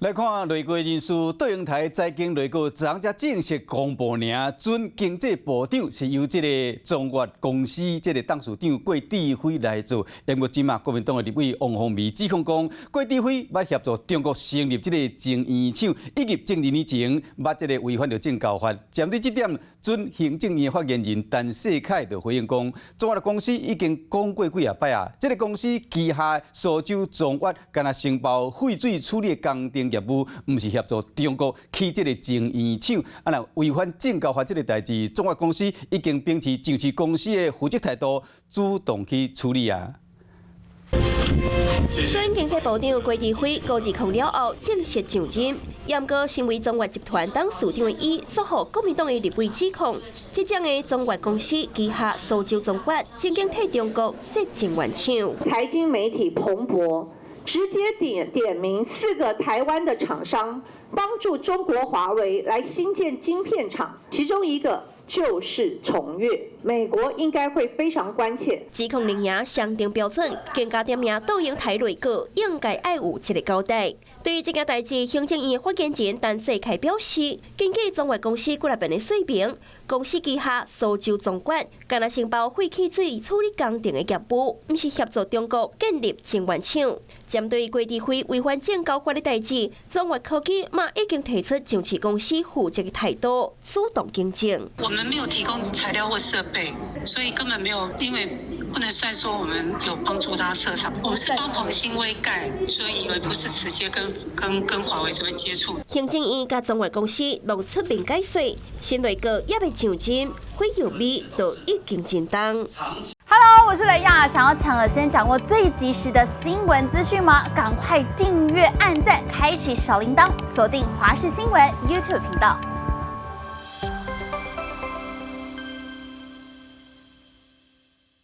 來看內閣人事，杜英台財經內閣昨昏才正式公布名，準經濟部長是由這個中越公司這個董事長郭智輝來做。不過這馬國民黨的立委王鴻薇指控講，郭智輝捌協助中國成立這個晶圓廠，以及20年前捌這個違反著證交法。針對這點，準行政院發言人陳世凱就回應講，中越公司已經講過幾仔擺啊，這個公司旗下蘇州中越干焦承包廢水處理的工程業務，毋是協助中國起這個晶圓廠，啊若違反證交法這個代誌，中越公司已經秉持上市公司的負責態度，主動去處理啊。準經濟部長郭智輝五二空了後正式上任，毋過身為中越集團董事長的伊，煞予國民黨的立委指控，這種的中越公司旗下蘇州中越曾經替中國設晶圓廠。財經媒體彭博直接點名四個台灣的廠商幫助中國華為來興建晶片廠，其中一個就是崇越。美國應該會非常關切。指控人員相當標準，更加點名杜英台內閣應該愛有一個交代。對於這件代誌，行政院發言人陳世凱表示，根據中越公司幾若遍的說明，公司旗下蘇州中越干焦承包廢棄水處理工程的業務，毋是協助中國建立晶圓廠。針對郭智輝違反證交法的代誌，中越科技嘛已經提出上市公司負責的態度，主動更正。我們沒有提供材料或設備，所以根本沒有，因為不能算說我們有幫助他設廠，我們是幫彭新威蓋，所以以為不是直接跟華為這邊接觸。行政院佮中越公司攏出面解說，新內閣猶未上任，火藥味都已經真重。 Hello，我是雷亞，想要搶先掌握最及時的新聞資訊嗎？趕快訂閱、按讚、開啟小鈴鐺，鎖定華視新聞 YouTube 頻道。